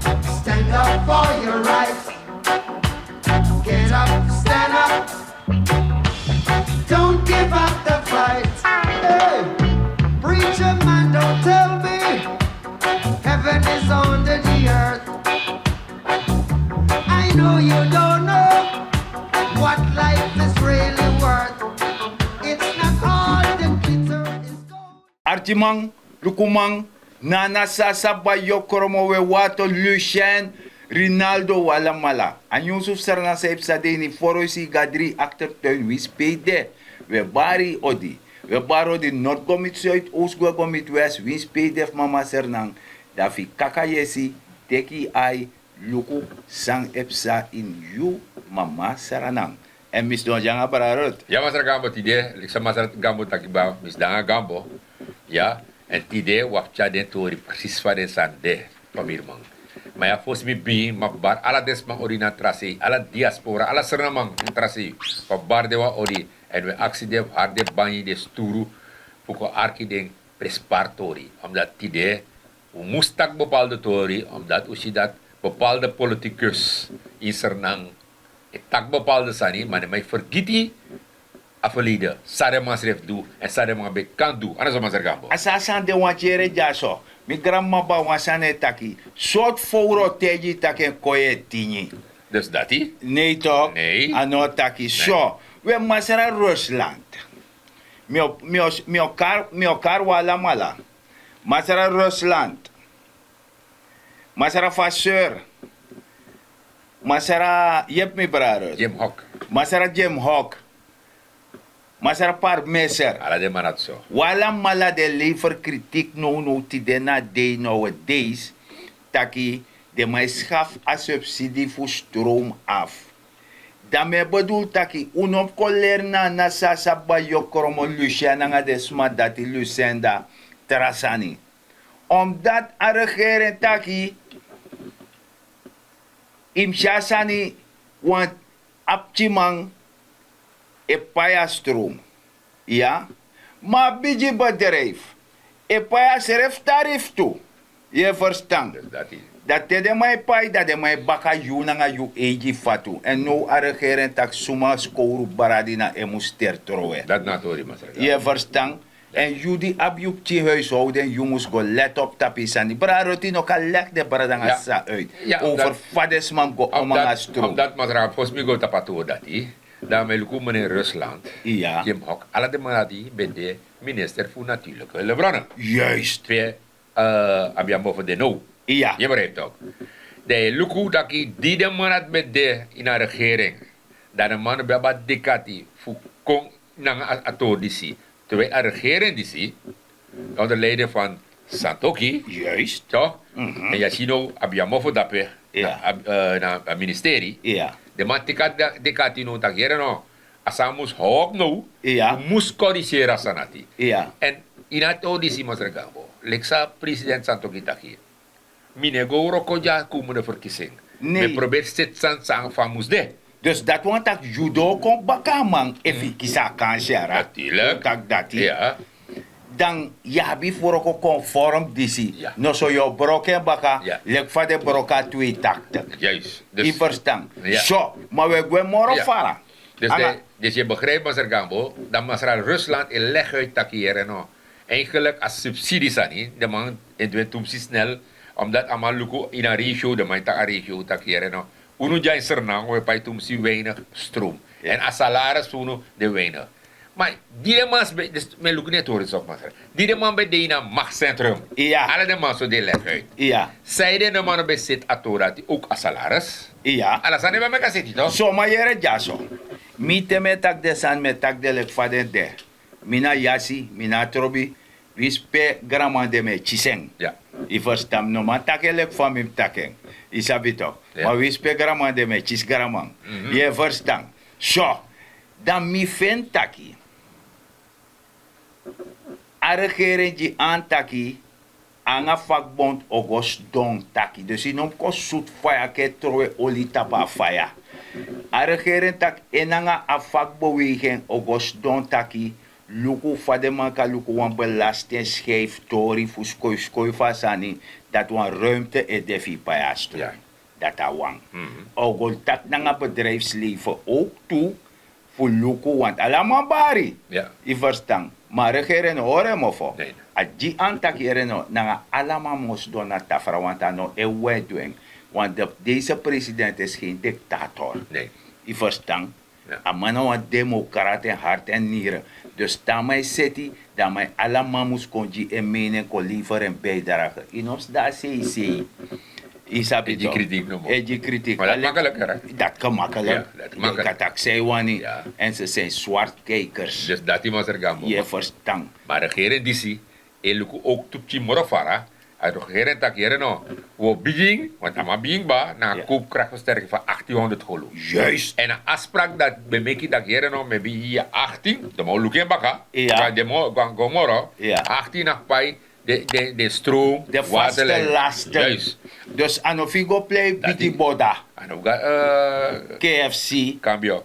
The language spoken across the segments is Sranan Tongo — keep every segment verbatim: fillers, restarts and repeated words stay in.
Stand up for your rights. Get up, stand up. Don't give up the fight. Hey, preacher man, don't tell me heaven is under the earth. I know you don't know what life is really worth. It's not all the glitter is gold. Artiman, lukuman, nana sasa bayokromo we wato Lucien, Rinaldo, walamala. A nyunsu fu Sranan san e psa de ini foro yu si gadri aktertuin winsi pe yu de. We bari odi. We bari odi nord go miti suid, oost go go miti west, winsi pe yu de fu mama Sranan. Dan fu yu kaka yesi, teki yu ai, luku san e psa ini yu mama Sranan. Èn mi sidon de nanga brada Ruth. Ya, masra Gambo, tide, leki san masra Gambo taki kba, mi sidon nanga Gambo. Ya, èn tide wi abi tyari den tori presis fa den sani de, famiriman. Ma ya, fosi mi bigin, mi abi bari ala den sma odi na tra sei, ala diaspora, ala Srananman na tra sei. Wi abi bari den wan odi, èn wi e aksi den fu hari den bangi, den sturu, fu kon arki den prespari tori. Omdat tide, wi mus taki bepaalde tori, omdat wi si dati bepaalde politicus ini Sranan e taki bepaalde sani, ma den man e fergiti a verleden, san den man srefi du, èn san den man ben kan du. A no so, masra Gambo? A so a sani de, wan tyere dyaso. Mi granmama, wan sani e taki, sortu fowru o taigi yu taki en kon yu e tingi. Dus dati? Nei tok. Nei. A no taki so. We, masra Rusland. Mi o, mi o, mi o kari, mi o kari wi alamala. Masra Rusland. Masra Vasseur. Masra, yepi mi brada Ruth. Jim Hawk. Masra Jim Hawk. Masra Parmeser. Ala den man dati so. Wi alamala den lever kritik nownow tide na dei nowadays. Taki den man e schafu a subsidi fu stroom af. Dan mi e bedoel taki un no mus kon leri nana sasa bayokromo Lucien nanga den sma dati, Lucenda, tra sani. Omdat a regering taki yu mus si a sani, wan arkiman e pai a stroom. Ya. Ma a bigi bedrijf e pai a srefi tarifu tu. Yu e ferstan? Dan te den man e pai, dan den man e baka yu nanga yu eigi fatu. Èn now a regering taki suma skowru bradi na en mus teri trowe. Dati na a tori, masra. Yu e ferstan? Èn yu di abi yu pikin huishouden, yu mus go let op tapu yu sani. Brada Ruth, yu no kan leki den brada nanga sisa uit over fa den sma mus go om nanga stroom. Dati, masra, fosi mi go tapu a tori dati, dan mi e luku meneer Rusland, Jim Hawk, ala den man dati ben de minister fu natuurlijke hulpbronnen. Juist. Pe, eh, Abiamofo de now. Iya. Yu e begrijp tok? Dan yu e luku taki di den man dati ben de ini a regering, dan den man no ben abi a dikati fu kon nanga a, a tori disi. Terwijl a regering disi, onder leiding van Santokhi. Juist. Toch? Mhm. En yu e si now Abiamofo dape, na, eh, na a ministerie. Iya. Den man teki a dikati now taki yere no, a sani mus howpu now. Iya. Un mus koriseri a sani dati. Iya. Èn ini a tori disi, masra Gambo, leki san president Santokhi taki, mi no e go wroko dya komende verkiezing. Nei. Mi e proberi seti sani san fa a mus de. Dus dati wani taki yu doro kon baka a man efu yu kisi a kansi, yara. Natuurlijk. Taki dati. Iya. Dan yu abi fu wroko conform disi. Iya. Noso yu o broko en baka, iya, leki fa den broko a twee tachtig. Juist. Dus, yu ferstan? Iya. So, ma wi e gwe moro fara. Iya. Dus anga den, dus yu e begrijp, masra Gambo, dan masra Rusland e leg uit taki yere no, eigenlijk a subsidi sani, den man e du en tumsi snel, omdat a man luku ini a regio, den man e taki a regio taki yere no, unu dya ini Sranan, un e pai tumsi weinig stroom. Iya. Èn a salaris fu unu de weinig. Ma di den man ben, dus mi e luku na a tori so, masra. Di den man ben de ini a machtscentrum. Iya. Ala den man so di e leg uit. Iya. Sanede den man no ben seti a tori dati, ook a salaris. Iya. Ala sani ben meki a seti, toch? So, ma yere dyaso. Mi, te mi e taki den sani, mi e taki den leki fa den de. Mi na yasi, mi na trobi. Winsi pe granman de, mi e kisi en. Ya. Yu ferstan? Mi no man taki en leki fa mi mus taki en. Yu sabi tok? Ya. Ma winsi pe granman de, mi e kisi granman. Mhm. Yu e ferstan? So, dan mi feni taki a regering gi an taki anga vakbond o go sidon taki. Dus yu no mus kon sutu faya kon e trowe oli tapu a faya. A regering taki en nanga a vakbeweging o go sidon taki, luku fa den man kan luku wan belastingschijftori fu skoifskoif a sani. Dati wan ruimte e de fu yu payastru. Dati a wan. A o go taki nanga bedrijfsleven ook tu fu luku want ala man bari. Yu verstan? Ma a regering no hori en mofo. A gi an taki yere no nanga ala man mus don na tafra want a no e wet du en. Want deze president is gen diktator. Yu verstan? A man na wan demokrat en hart en nieren. Dus te a man e seti dan a man e ala man mus kon gi en mening kon lever en bijdrage yu no mus de a sei sei. Yu sabi tok? E gi kritik. Dati gemakkelijk. Yu kan taki sei wani. En se sei swart kijkers. Yu e verstan? Ma a regering disi e luku ook tu pikin moro fara. A regering taki yere no, wi o bigin want a man bigin kba nanga koopkrachtversterking van achttienhonderd golu. Juist. En a afsprak dati ben meki taki yere no mi e bigin ya achttien dan mi o luku en baka. Den mi o go moro. Achttien na fu pai den stroom. Den vaste lasten. Dus a no fu yu go plei bigi boda. Kfc, kambio,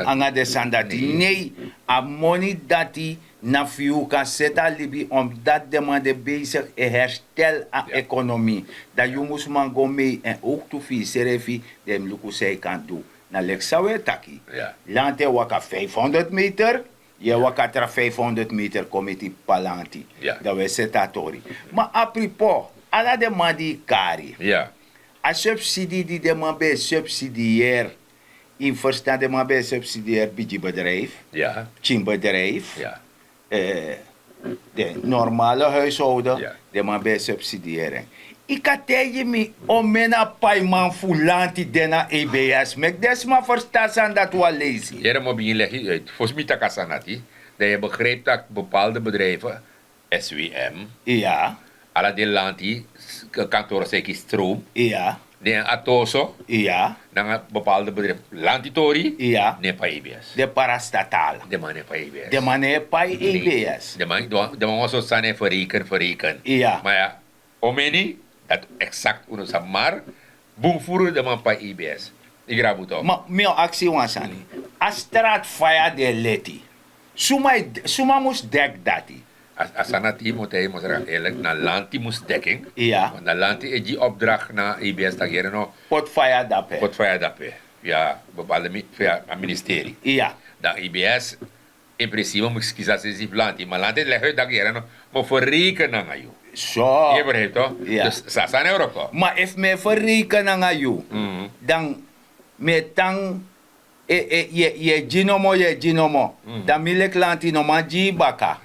anga den sani dati nei. A moni dati na fu yu kan seti a libi omdati den man de besigi e herstel a ekonomi. Dan yu mus man go mei èn owktu fu yusrefi. Den mus luku san yu kan du. Na leki san wi e taki. Lanti e waka vijfhonderd meter. Yu e waka tra vijfhonderd meter kon miti p'pa lanti. Dan wi e seti a tori. Ma apripo ala den man di yu kari, a subsidi di den man ben e subsidieri. Yu mus ferstan den man ben e subsidieri bigi bedrijfi, pikin bedrijfi, den normale huisholden. Den man ben e subsidieri en. Yu kan taigi mi omeni a paiman fu lanti de na ebs meki den sma ferstan a sani dati wan leisi. Yere mi o bigin legi yu uit fosi mi taki a sani dati. Dan yu e begrijpi tak' bepaalde bedrijfi, swm, ala den lanti, kantoro san e kisi stroom, den atoso, nanga bepaalde bedrijfi lanti tori, no e pai ebs. Den parastatal. Den man no e pai ebs. Den man no e pai ebs. Den man wan sortu sani e fereken fereken. Ma ya, omeni dati eksakti unu sabi mar bun furu den man pai ebs. Yu grabu tok? Ma mi o aksi wan sani. A strat faya di e leti, suma mus deki dati? A sani dati yu mus taigi masra erlik na lanti mus deki en. Na lanti e gi opdrakt na ebs tak' yere no, poti faya dape. Poti faya dape. Ya, bepaalde mi fu a ministeri. Dan ebs in principe mus kisi a sesi fu lanti ma lanti e legi uit tak' yere no, mi o fereken nanga yu. So yu e begrijpi tok? Dus san a sani e wroko. Ma efu mi e fereken nanga yu, dan mi e tan, yu e gi nomo yu e gi nomo, dan mi leki lanti no man gi yu baka.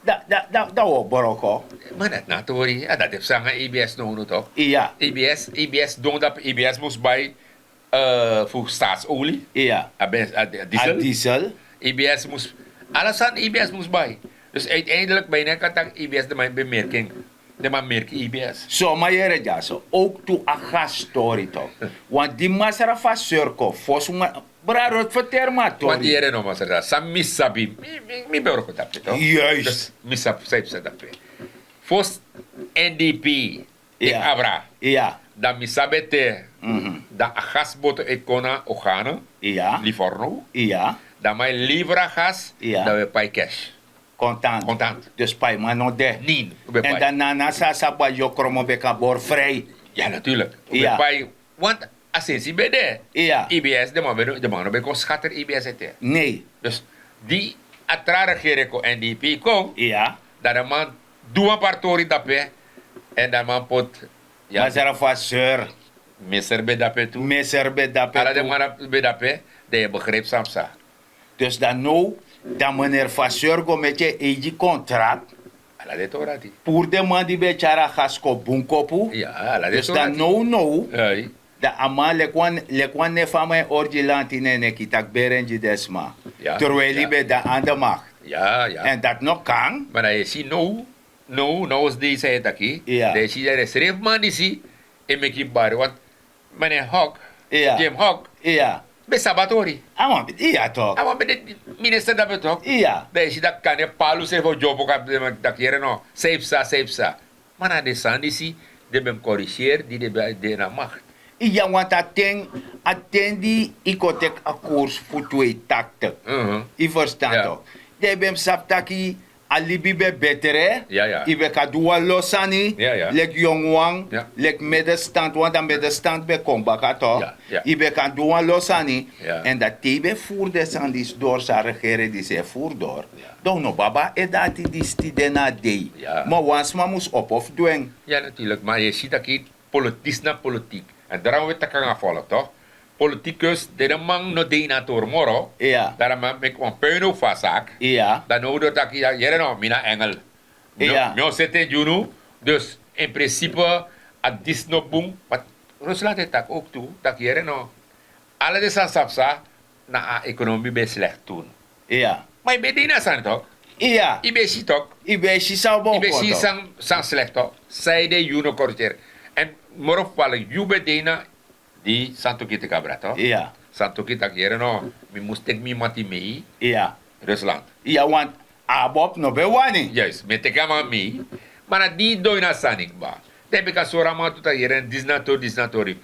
Dan wi o broko. Ma dati na a tori a dati e psa nanga ebs nownu tok? Ebs ebs don dape ebs mus bai fu staatsolie. A ben a diesel. Ebs mus ala sani ebs mus bai. Dus uiteindelik bai nen kan taki ebs de man ben merki en. De man merki ebs. So man yere dyaso owktu a gas tori tok. Want di masra fu a surko fosi man, brado ferteri man a tori. Yere no masra san mi sabi, mi ben wroko dape tok. Juist. Mi sabi san yu psa dape. Fosi ndp e abra, dan mi sabi ete. Dan a gasboto e kon na ogane, livorno. Dan man e livra gas, dan we pai cash. Kontant. Dus paiman no de. Nen. En dan nana san a sabi wan yokro man ben kan bori frij. Ya natuurlik. We pai. Want a sensi ben de. Ebs de man no ben kon skatter ebs ete. Nei. Dus di a tra regering kon ndp kon, dan de man du wan partori dape. En dan man poti masra fu a sur. Meser ben dape tu. Meser ben dape tu. Ala den man ben dape. Dan yu e begrijpi san psa. Dus dan now, dan meneer faseur go meki en eigi kontrak. Ala den tori dati. Puru den man di ben e tyari a gas kon bun kopu. Dus dan now now, dan a man leki wan nefu a man e orgi lanti na en neki tak' beren gi den sma. Terwijli ben de an de makt. Èn dati no kan. Ma dan yu e si now, now na wan sdei san yu e taki, dan yu e si dan den srefi man disi e meki bari want, mane hok, jim hok, ben sabi a tori. A wan ben de minister dape tok. Dan yu si dati kande palu srefi o dyopo kan ben taki yere no san yu psa san yu psa. Ma na den sani disi den ben mus koriseri di den ben de na makt. Iya want a ten, a ten di yu kon teki a koers fu twee taktik. Yu ferstan tok? Dan yu ben mus sabi taki A libi ben betre. Yu ben kan du wan lo sani. Leki yongu wan, leki medestand wan dan medestand ben kon baka to. Yu ben kan du wan lo sani. Èn dati te yu ben furu den sani disi dori san a regere disi e furu dori, dan un no baba e dati disi tide na a dei. Ma wan sma mus opo fu du en. Ya, naturlik, ma yu e si taki politis na politik. Èn darawan wi e taki nanga folok to. Politikus de den man no de ini a tori moro. Dan a man meki wan puino fu a saki. Dan no un dori taki yere no mi na engel. Mi o seti en gi unu. Dus in prinsipe a disi no bun. Rusland e taki ouk tu, taki yere no, ala den sani san psa, na a ekonomi ben slekti tu. Ma yu ben de ini a sani tok. Yu ben si tok. Yu ben si san o boko tok. San slekti tok. San ede yu no korigeri? Èn moro fala yu ben de ini a di santuki teki a brada tok. Santuki taki yere no, mi mus teki mi mati mei. Rusland. Ya want a abi opu no ben wani. Yes, mi e teki a man mei. Ma na di yu doi na sani kba, dan yu ben kan sori a man tu taki yere disi na tori disi na tori.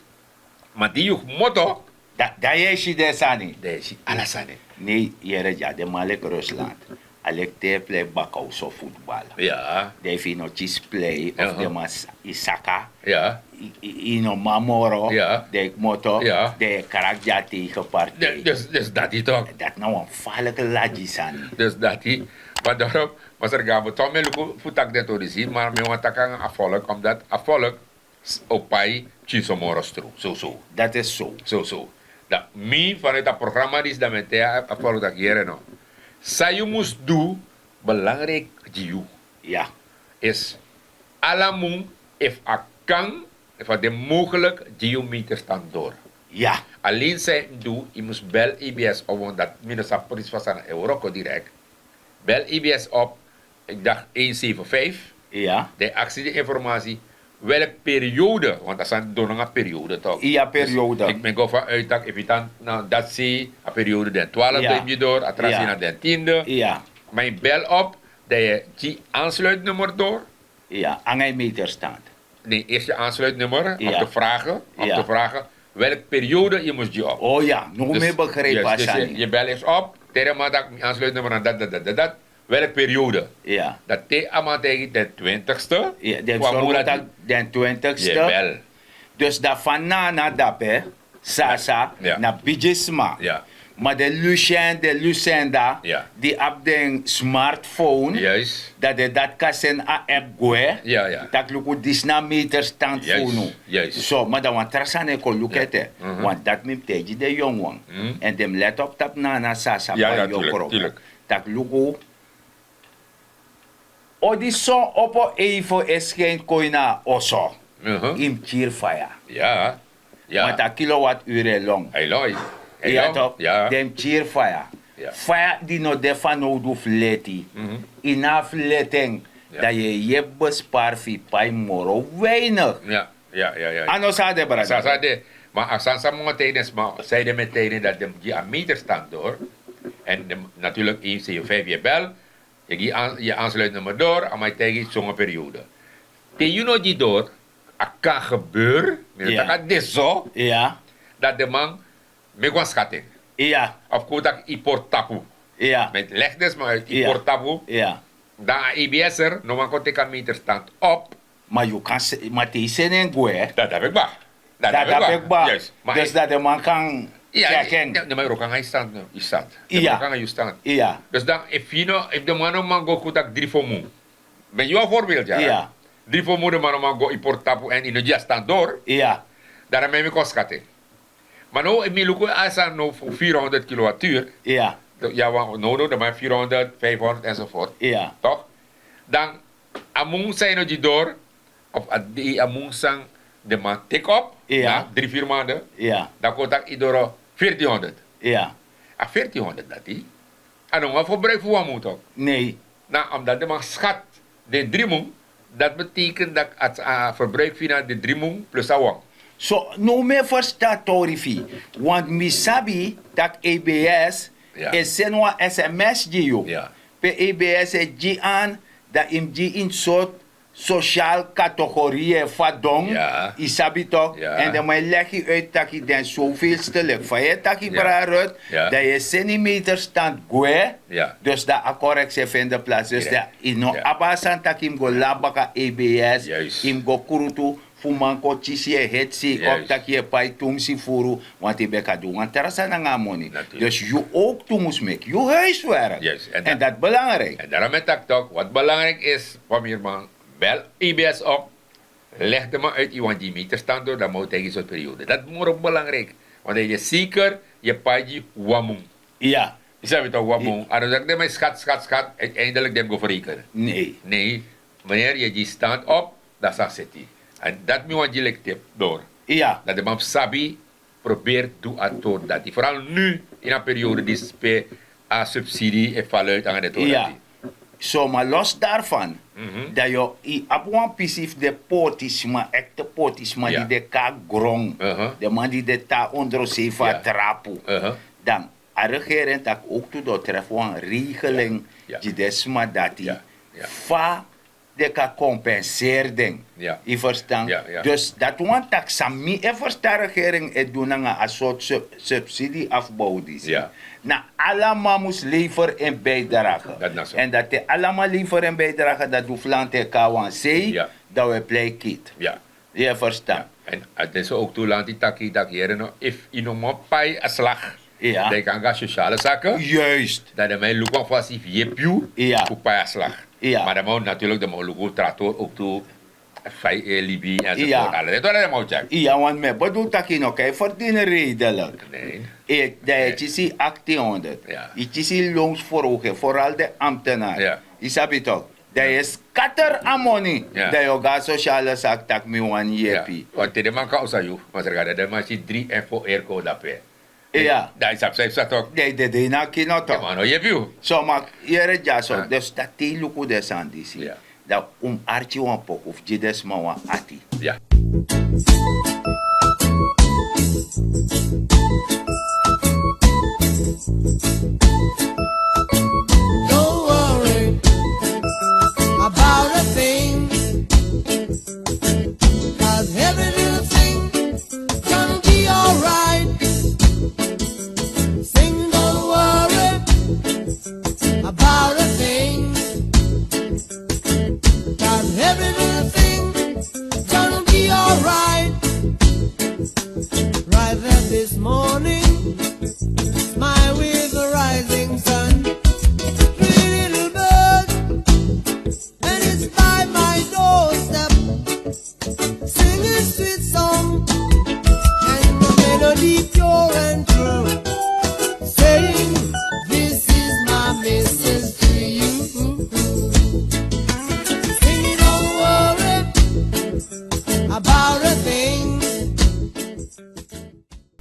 Ma di yu kmoto, dan yu e si den sani. Dan yu e si ala sani. Nei, yere dya den man leki rusland, a leki te yu plei baka oso futbal. Dan efu yu no kisi plei of den man, yu saka, yu no man moro, dan yu kmoto, dan yu e kraki dya tegen partij. Dus dati tok. Dati na wan faliki lagi sani. Dus dati. Ma dorop, masra gabo tok mi e luku fu taki den tori si ma mi wani taki nanga a folk omdati a folk o pai pikin somoro stru soso. Dati e so. Soso. Dan mi vanuit a programa disi dan mi e tei a folo taki yere no, san yu mus du, belangriki gi yu. Ya. Is ala mun, efu a kan, efu a de mogelik, gi yu meterstand dori. Ya. Alen san yu mus du, yu mus bel ebs op want dati mi no sabi prins fu a sani na euro kon direkti. Bel ebs op, ik dacht een zeven vijf. Dan yu aksi den informasi, welk periode want a sani don nanga periode tok. Iya periode. Ik ben go van uit tak efu yu tan na dati sei a periode den twaalfde yu mus gi dori a tra sei na den tiende. Ma yu bel op, dan yu gi ansluitnummer dori. Iya, nanga yu meterstand. Nee, eerst yu ansluitnummer om te vragen om te vragen welk periode yu mus gi op. Oh ya, no mi begrijp a sani. Yu bel eerst op, teri a man tak mi ansluitnummer na dat dat dat dat dat. Welk periode? Dan te a man taigi den twintigste. Den twintigste. Dus dan fan nana dape, sasa, na bigisma. Ma den lucien den lucenda, di abi den smartphone, dan den dati kan seni a app gwe, tak' luku disi na a meterstand fu unu. So ma dan wan tra sani e kon luku ete. Want dati mi mus taigi den yongu wan, èn den mus leti op tapu nana sasa, pai yokro, tak' luku. Odi son opo eive e skin kon ini a oso. Yu mus kiri faya. Want a kilowat uru e long. Den mus kiri faya. Faya di no de fanowdu fu leti, yu no abi fu leti en. Dan yu e yepi bespari fu yu pai moro weinig. A no san a de brada. Ma a sani san mi wani taigi den sma san ede mi e taigi den dati den mus gi a meterstand dori. Èn naturlik en c o vijf yu e bel, yu gi yu ansluitnummer dori a man e taigi yu songo periode. Te yu no gi dori, a kan gebeur, mi no taki a de so, dati den man meki wan skating. Of kon taki yu pori tapu. Mi e legi den sma uit yu pori tapu. Dan a ebs'er no man kon teki a meterstand op. Ma yu kan ma te yu seni en gwe, dati dape kba. Dati dape kba. Dus dati den man kan teki en. Den man e wroko nanga yu stand. Yu stand. Den man e wroko nanga yu stand. Dus dan efu yu no efu den man no man go kon taki dri fo mun. Ben yu a voorbeeld ya. Dri fo mun den man no man go yu pori tapu èn yu no gi a stand dori. Dan a man e meki wan skating. Ma now efu mi luku a sani now fu vierhonderd kilowattuur. Ya wan now now den man e vierhonderd vijfhonderd enzovoort. Tok. Dan a mun san yu no gi dori, of a dei a mun san den man teki op na dri viri mande. Dan kon taki yu doro veertienhonderd. A veertienhonderd dati a no wan verbruik fu wan mun tok. Nei. Na omdati den man skat den dri mun, dati beteken dati a verbruik fu yu na den dri mun plus a wan. So now mi e ferstan a tori fu yu. Want mi sabi tak' ebs e seni wan sms gi yu. Pe ebs e gi an, dan yu mus gi yu ini sortu sosial kategorie fa don. Yu sabi tok, èn den man e legi yu uit taki den sovelste leki fa yu e taki brada rut, dan yu e seni meterstand gwe. Dus dan a koreksi e fende plasi dus dan yu no abi a sani taki yu mus go lan baka ebs, yu mus go krutu fu man kon kisi yu e heti sei op taki yu e pai tumsi furu. Want yu ben kan du wan tra sani nanga a moni. Dus yu owk tu mus meki yu huiswerk. Èn dati belangriki. Èn darom e taki tok wat belangriki is, pamirman, bel ebs op. Leg de man uit yu want yu meterstand doro dan man o taigi yu sortu periode dati moro belangriki. Want dan yu de seker yu e pai gi wan mun. Yu sabi tok wan mun a no saki den man e skat skat skat. Uiteindelik den mus go fereken. Nei, nei. Meneer yu e gi stand op, dan san seti. Èn dati mi wani gi leki tip doro, dan den man mus sabi. Proberi du a tori dati foral nu ini a periode disi pe a subsidi e fali uit nanga den tori dati. So ma los darvan, dan yu abi wan pisi fu den potisma ekte potisma di de kon na gron, den man di de tan ondrosei fu a trapu, dan a regering taki owktu den o trefu wan regeling gi den sma dati fa den kan kompenseri den. Yu ferstan? Dus dati wani taki san mi e ferstan regering e du nanga a sortu subsidi afbow disi, na ala man mus lever en bijdrage. Èn dati te ala man lever en bijdrage dati du fu lanti e kon na wan sei, dan wi e plei kiti. Yu e ferstan? Èn a de so owktu lanti taki taki yere no efu yu no man pai a slag, dan yu kan go na sosiale sake. Dan den man e luku wan fasi fu yepi yu fu pai a slag. Ma den man o naturlik den man o luku tra tori owktu fa yu e libi èn so fort ala den tori den man o tyari. Yu ya wani mi e bedul taki yu no kan yu ferdini reidelik. Dan yu e kisi aktinhonderd, yu kisi lons ferhoging foral den amtenari. Yu sabi tok? Dan yu e skater a moni, dan yu o go na sosiale saki tak' mi wani yepi. Wan te den man kan osa yu masra gado den man si dri èn fo erko dape. Dan yu sabi san yu psa tok? Dan yu dede ini a kino tok. Man no yepi yu. So ma yere dyaso dus dati te yu luku den sani disi, dan un mus arki wan poku fu gi den sma wan ati. Don't worry about a thing, 'cause every little thing gonna be alright. Sing, don't worry about a thing, 'cause every little thing gonna be alright. Right there this morning, smile with the rising sun. Pretty little bird, and it's by my doorstep, singing sweet song, and the melody pure and true, saying, "This is my message to you." Singing, "Don't worry about a thing."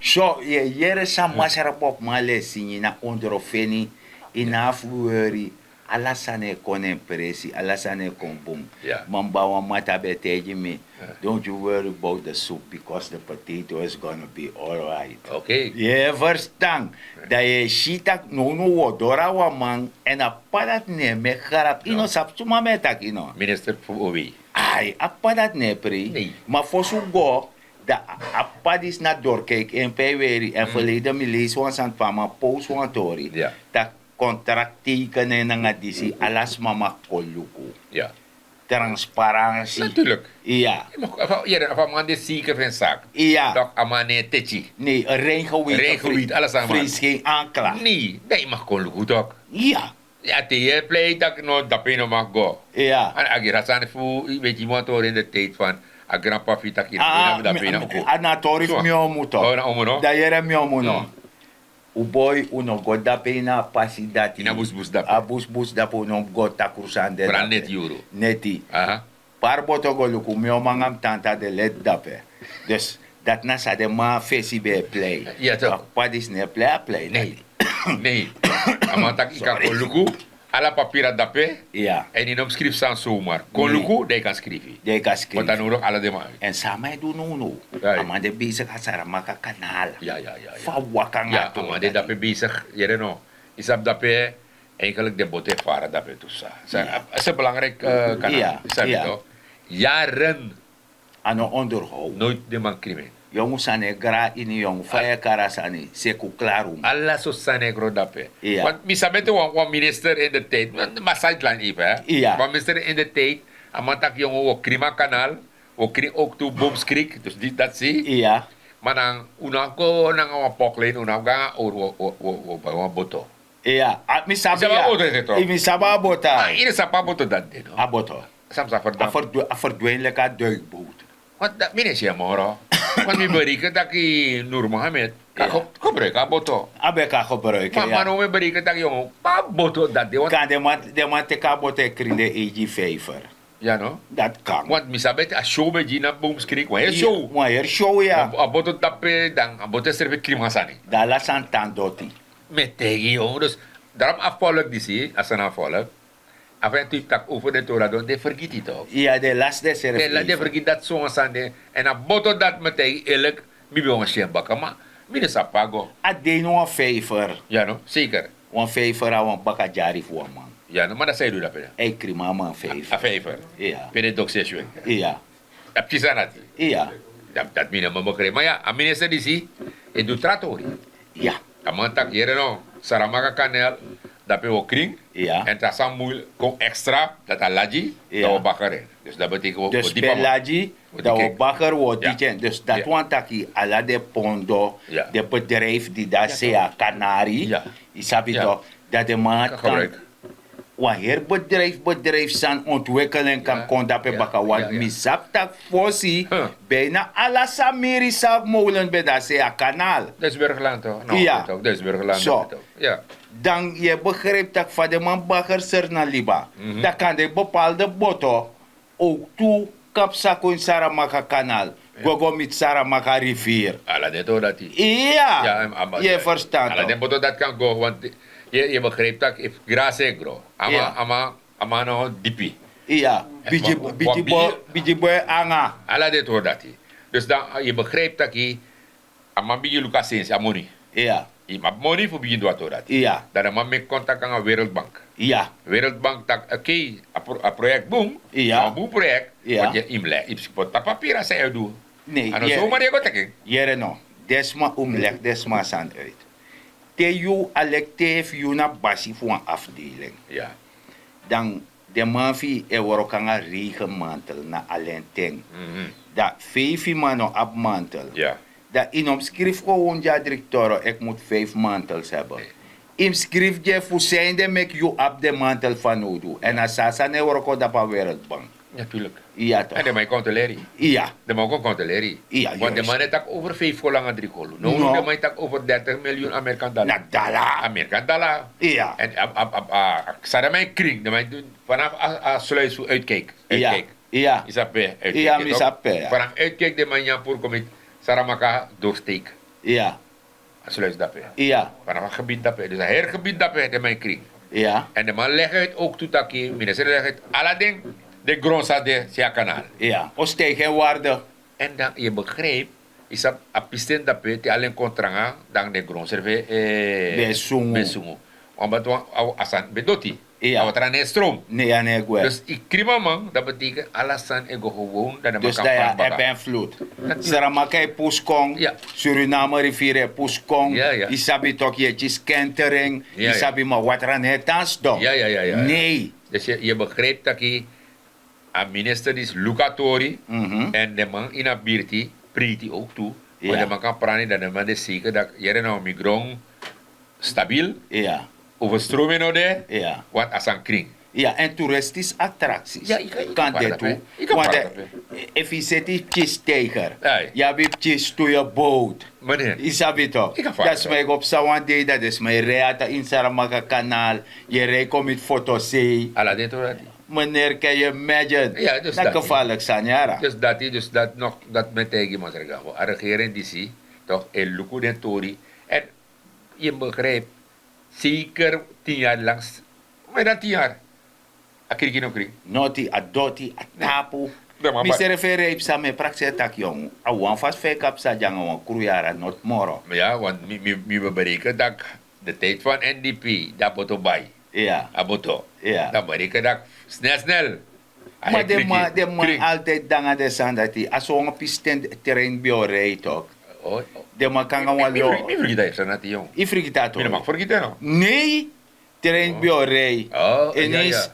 So yu e yere san masra bobman le singi na ondro feni. Yu no abi fu weri. Ala sani e kon na en presi, ala sani e kon bun. Man mi ban wan mata ben e taigi mi, don't you worry about the soup because the potato is gonna be alright. Yu e ferstan? Dan yu e si tak' nownow wi o doro na wan man, èn a p'pa dati no e meki grap yu no sabi suma mi e taki no? Minister fu owei. Ai a p'pa dati no e prei. Ma fosi un go, dan a p'pa disi na dorkeik en pe a e weri èn ferleide mi leisi wan sani fa a man powsi wan tori, tak' kontrakti teikeni en nanga disi ala sma maki kon luku. Transparansi. Naturlik. Iya. Efu a man de seker fu en saki, tok' a man no e teki. Nei, rein geweten. Freisi gen ankla. Nei, dan yu maki kon luku tok'. Iya. A te yu e plei tak' no dape yu no maki go. Iya. An a geri a sani fu yu ben gi mi wan tori ini de teit fan a granpa fu yu tak' yu no dape yu no maki go. A na tori fu mi omu tok'. Dan yere mi omu no. Un boi un no go dape ini a pasi dati ini a busbus dape. Un no mus go takru sani de dape. Neti. Pari boto go luku mi o manga mi tanta de leti dape. Dus dati na san den man fesi ben e plei. A p'pa disi no e plei a plei dati. Nei. A man taki yu kan kon luku. Ala papiri a dape. Èn yu no mus skrifi sani somar kon luku dan yu kan skrifi. Bota nownow ala den man. Èn san a man e du nownow? A man de besigi a saramaka kanal. Fa waka nanga a man de dape besigi. Yere no? Yu sabi dape. Eigenlik den boto e fara dape tu sa. A se belangriki kanal yu sabi to. Yaren. A no onderhow. Noit den man krimen. Yongu sani e gra ini yongu fa yu e kari a sani seku klaru. Ala so sani e gro dape. Iya. Want mi sabi tu wan minister in de tijd, masait lan ive. Iya. Wan minister in de tijd, a man taki yongu wo krima kanal, wo kri ook tu boomskrik dus dit dat si. Iya. Maar dan unu a go nanga wan poklen unu a go nanga owru wo bai wan boto. Iya. Mi sabi a boto. Ini sapa a boto dati de no? A boto. Samsa a ferdwin leki a duikboot. Want dat mi ne si en moro. Want mi bereken taki nur mohammed kan gebruiken a boto. A ben kan gebruiken. Maar man o mi bereken taki yongo a boto dat de want kan den man teki a boto e krin den eigi vijver. Ya no? Dat kan. Want mi sabi a show ben gi na boomskrik wan heri show. Wan heri show ya. A boto tape dan a boto e srefi krim a sani. Dan ala sani tan doti. Mi e taigi yu dus. Darom a volk disi a sani a volk. A fen tu yu taki over den tori a don den fergiti tok. Ya den lasi den srefi den lasi den fergiti dati so wan sani de. Èn a boto dati mi e taigi yu erlik. Mi ben wan si en baka ma mi no sabi pe a go. A de ini wan vijver. Ya no zeker. Wan vijver na wan baka dyari fu wan man. Ya no ma dan san yu du dape dan? A e krima a man vijver. A vijver. Pe den doksi e si unu. Iya. A pikin sani dati. Iya. Dati mi no man begrijp ma ya a minister disi e du tra tori. Iya. A man taki yere no saramaka kanel. Dape wi o kring. Iya. Èn te a san mui kon extra dati a lagi dan wi o bakari. Dus dati betekent wi o dipi a man. Dan wi o bakari wi o diki en dus dati wani taki ala den pondo den bedrijf di de a se a kanari. Yu sabi tok? Dan den man kan wan heri bedrijf bedrijf sani ontwikkel en kan kon dape baka wan mi sabi tak' fosi bina ala samiri sabi mowlen ben de a se a kanal. Duitsburgland tok? No. Duitsburgland so. Dan yu e begrijpi tak' fa den man bager seri na liba dan kan den bepalde boto owktu kapsako ini saramaka kanal gwe go miti saramaka riviri. Ala den tori dati. Iya. Yu e ferstan ala den boto dati kan go want yu e begrijpi tak' efu grasi e gro a man a man a man no dipi. Iya. Bigi boi anga ala den tori dati. Dus dan yu e begrijpi tak' a man bigin luku a sensi a moni. Iya. Yu mus abi moni fu bigin du a tori dati. Iya. Dan a man meki kontak nanga wereldbank. Iya. Wereldbank taki okei a proyekti bun. Iya. A wan bun proyekti. Iya. Yu mus leki yu mus poti a papiri a san yu e du. Nei a no so mari e go teki en. Yere no den sma un mus leki den sma a sani uit. Te yu a leki te fu yu na basi fu wan afdeling. Dan den man fu yu e wroko nanga reigenmantel na ala en ten. Dan feifi man no abi mantel. Dan yu no mus skrifi kon won gi a direktoro eki mutu feifi mantels heben. Yu mus skrifi gi en fu sende meki yu abi den mantel fanowdu èn a so a sani e wroko dapu a wereldbank. Natuurlik. Iya tok. Èn den man e kontroleri. Iya. Den man o kon kontroleri. Iya want den man e taki over feifi kolu nanga dri kolu no den man e taki over dertig miliyun amerikan dala. Na dala. Amerikan dala. Iya. Èn a san den man e kring den man e du fanafu a sluis fu uitkijk. Uitkijk. Iya. Yu sabi pe? Iya mi sabi pe. Fanafu uitkijk den man nyan puru kon miti saramaka dorsteik. Iya. A sluis dape. Iya. Fanafu a gebiti dape dus a heri gebiti dape den man e kring. Iya. Èn den man legi uit owktu taki minister legi uit ala den den gron san de si a kanal. Iya o steigi en warde. Èn dan yu e begrijpi yu sabi a pisten dape te alen kon tranga dan den gron srefi e ben sungu. Wan bati wan a sani ben doti. A watra no e strom. Nei a no e gwe. Dus yu krim a man dati beteken ala sani e go gewon dan den man kan pari baka. Saramaka e pusu kon. Suriname riviri e pusu kon. Yu sabi toki yu e kisi kentering. Yu sabi ma watra no e tan sidon. Nei. Dus yu e begrijpi taki a minister disi luku a tori èn den man ini a birti preiti owktu. Ma den man kan prani dan den man de seiker dati yere na wan mi gron stabil. Overstromi no de. Want a sani krin. Ya èn turistis atraksis kan de tu. Want efu yu seti yu pikin steiger yu abi yu pikin stuye boot. Yu sabi tok? Dan sma e go psa wan dei dan den sma e rei ata ini saramaka kanal. Yu e rei kon miti fotosei. Ala den tori dati. Meneri ken yu e medjen. Dati gefarlik sani yara. Dus dati dus dati no dati mi e taigi masra gambo a regering disi tok e luku den tori. Èn yu mus begrijpi seker tin yari langs. Mer dan tin yari. A kriki no kri. Noti a doti a tapu. Mi srefi e reipi san mi e prakseri tak' yongu a wan fasi fa e kapu sa dyango wan kru yari a noti moro. Ya want mi ben bereiken tak' de tijdi fan n d p di a boto bai. A boto di a bereiken tak' snel snel. Ma den man altidi de nanga den sani dati a so wan pisten trein ben o rei tok. Den man kon nanga wan lo. Mi frigiti a yu fu sani dati yu. Yu frigiti a tok. Mi no man frigiti a no. Nei. Trein ben o rei. Ineis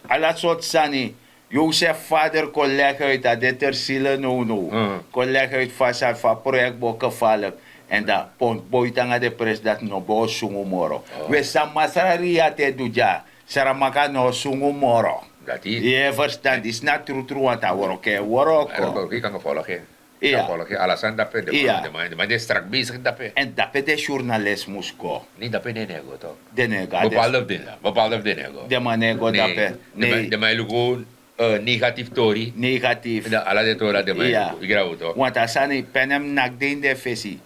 ala sortu sani. Yu o se fader kon legi uit a de tersile nownow. Kon legi uit fasi a fu a proyekti bo kefalik. Èn dan pon boiti nanga den presi dati no ben o sungu moro. We san masra riya te du dya. Saramaka no o sungu moro. Yu e ferstan disi na trutru wanta wroko e wroko. Yu kan folok en. Yu kan folok en ala sani dape. Den man de strak besigi dape. Èn dape den surnalist mus go. Ni dape den no e go tok. Den no e go a den. Bepalde fu den no e go. Den man no e go dape. Den man e luku negatif tori. Negatif. Ala den tori a den man e luku. Yu grabu tok. Wanta sani pen en mus naki den ini den fesi.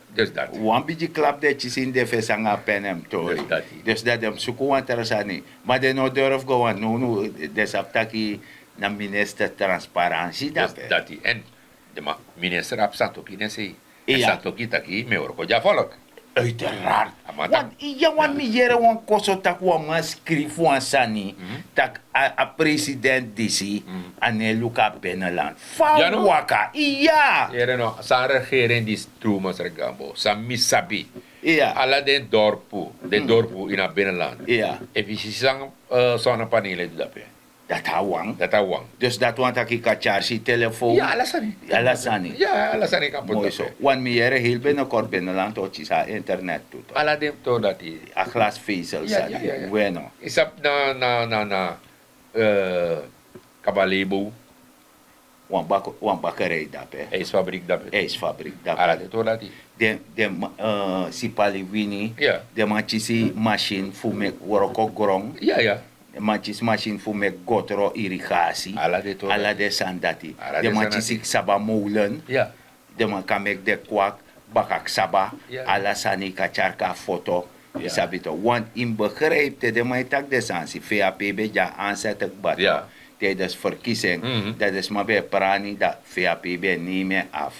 Wan bigi klapu den kisi ini den fesi nanga a pen en mus tori. Dus dati den mus suku wan tra sani. Ma den no durfu go wani nownow. Den sabi taki na minister transparansi dati. Èn den man minister abi santoki ne sei. Èn santoki taki mi e wroko gi a folk. Uiteraard. Want iya wan mi yere wan koso taki wan man skrifi wan sani, taki a president disi a no e luku a beneland fa a waka. Iya. Yere no san regering disi tru masra gambo san mi sabi. Ala den dorpu den dorpu ini a beneland. Efu yu si san sonnepanele du dape. Dati a wan. Dati a wan. Dus dati wan taki yu kan tyarsi yu telefoon. Ala sani. Ala sani. Yu kan poti dape. Wan mi yere heli ben no kori beneland o kisi a internet tu. Ala den tori dati. A glasfesel sani. Weno. Yu sabi na na na na kabalebo. Wan bakerei dape. Ijsfabrik dape. Ijsfabrik dape. Ala den tori dati. Den den sipali wini. Den man kisi masin fu meki wroko gron. Den man kisi masin fu meki gotro irigasi. Ala den sani dati. Den man kisi ksaba mowlen. Den man kan meki den kwak baka ksaba. Ala sani yu kan tyari kon na foto. Yu sabi to want yu mus begrijpi te den man e taki den sani si vap ben de a anseti kba to. Tijdens verkiezing dan den sma ben e prani dan vap ben e neem en af.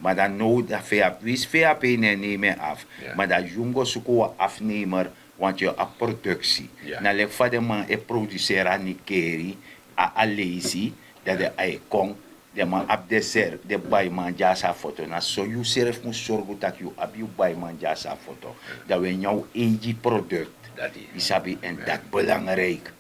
Ma dan now dan vap winsi vap no e neem en af. Ma dan yu mus go suku wan afnemer. Want yu abi produksi na leki fa den man e produseri a nikeri a aleisi. Dan den a e kon den man abi den ser den baiman di a sa foto na so yu srefi mus sorgu tak' yu abi yu baiman di a sa foto. Dan wi e nyan wi eigi produkt. Yu sabi èn dati belangrijk.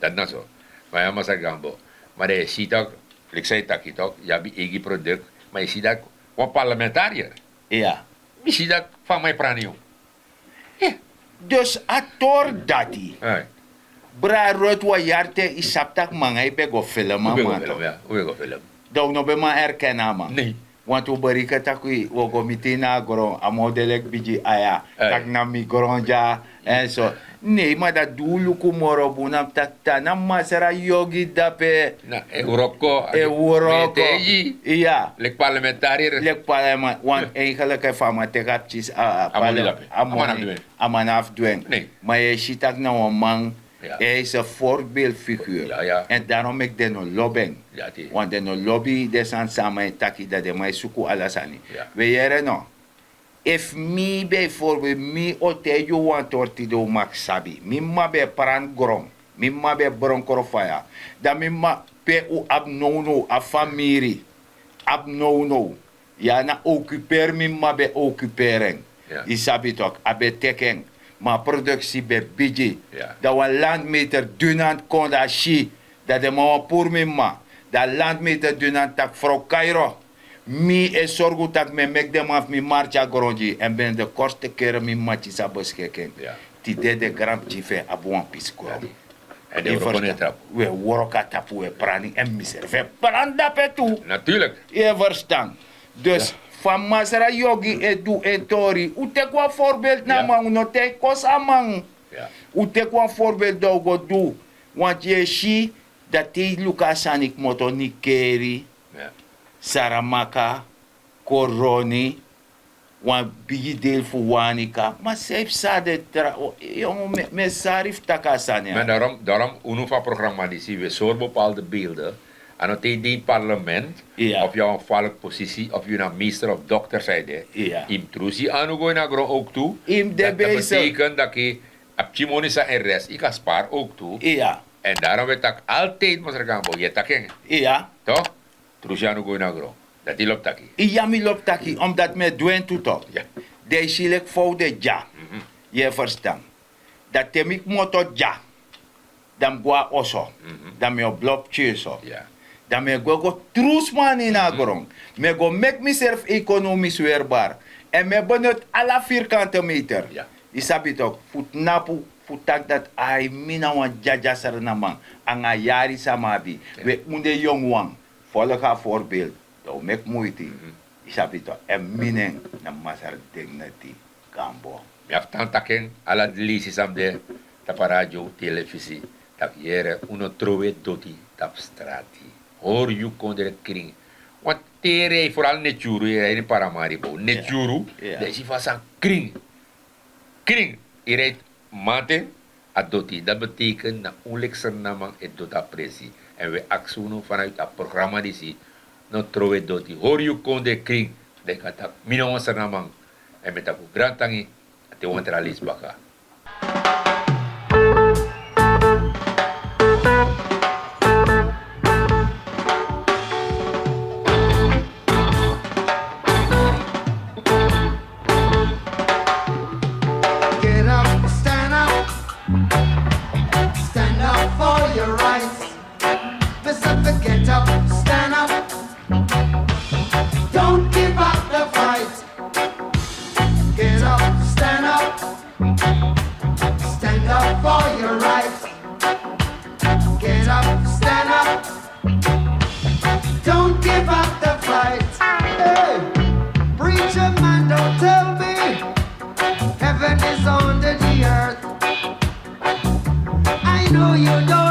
Dati na so. Ma ya masra gambo. Ma dan yu e si tak' leki san yu taki tok yu abi eigi produkt. Ma yu si tak' wan parlamentarier. Mi si tak' fa a man e prani yu. Dus a tori dati. Bra rut wan yari te yu sabi tak' manga yu ben go film a man to. Dan un no ben man erken a man. Wantu un berike tak' wi o go miti ini a gron a man o de leki bigi aya. Tak' na mi gron dya. Èn so nei ma dati di un luku moro bun na mi taki tan na masra yogi dape. Na e wroko e wroko. Iya. Leki parlementarier leki parlement want eigenlik efu a man teki a pikin a moni a man na fu du en. Ma yu e si tak' na wan man. Hij is en voorbeeldfiguur. Èn darom meki den no lobi en. Want den no lobi den sani san a man e taki dan den man e suku ala sani. Wi e yere no? Efu mi bijvoorbeeld mi o taigi yu wan tori tide un maki sabi mi mama ben e prani gron. Mi mama ben e bronkro faya. Dan mi mama pe un abi nownow a famiri abi nownow. Ya na okuperi mi mama ben okuperi en. Yu sabi toki a ben teki en. Ma a produksi ben bigi. Dan wan landmeter dunant kon dan a si dan den man wan puru mi mama. Dan a landmeter dunant taki frow kairo. Mi e sorgu tak' mi e meki den man fu mi marki a gron gi yu èn ben de korste kere mi mama kisi a beskeki en. Tide den granpikin fu en abi wan pisi gron. Yu e ferstan? Wi e wroko na tapu wi e prani èn mi srefi e prani dape tu. Yu e ferstan? Dus fa masra yogi e du en tori un teki wan forbeeld na a man un no taigi kosi a man. Un teki wan forbeeld dan un go du. Want yu e si dati te yu luku a sani kmoto nikeri, saramaka, koroni, wan bigi deel fu wanika ma san yu psa de tra. Yongu mi e sari fu taki a sani ya. Darom unu fu a programa disi wi e sori bepalde beelde. A no te yu de ini parlement of yu na wan faliki posisi of yu na minister of dokter san yu de, yu mus trusu yu anu go ini a gron owk tu. Yu mus de besel. A pikin moni san en rest yu kan spari owk tu. En daarom we taki altijd masra gambo ye taki en. Iya. Toch? Trusi anu go ini a gron. Dati lobi taki. Iya, mi lobi taki omdat mi e du en tu tok. Den e si leki fa un de dya. Ye ferstan? Dan te mi kmoto dya, dan mi go na oso, dan mi o bloki tyuso, dan mi e go go trus man ini a gron. Mi e go meki miserfi ekonomis werbar. Èn mi e benoti ala firkante meter. Yu sabi toki fu tnapu fu taki dati ai mi na wan dyadya srnaman nanga a yari san mi abi. We un de yongu wan, folgi a forbeeld. Dan un meki muiti. Yu sabi toki èn mi nen na masra dignity gambo. Mi abi tan taki en ala leisi san mi de tapu a radio, telefisi, tak' yere un no trowe doti tapu strati. Hori yu kondre krin. Wan te yu rei foral netyuru yu rei ini paramaribo netyuru, dan yu si fa san krin. Krin. Yu rei mamanten a doti dati beteken na un leki srnaman e doti a presi. Èn wi e aksi unu vanuit a programa disi. No trowe doti hori yu kondre krin. Dan yu kan taki mi na wan srnaman. Èn mi e taki un grantangi. A te wan tra leisi baka. Get up, stand up, stand up for your rights. Mister, get up, stand up. Don't give up the fight. Get up, stand up. Stand up for your rights. Get up, stand up. Don't give up the fight. Hey, preacher man, don't tell me heaven is under the earth. I know you don't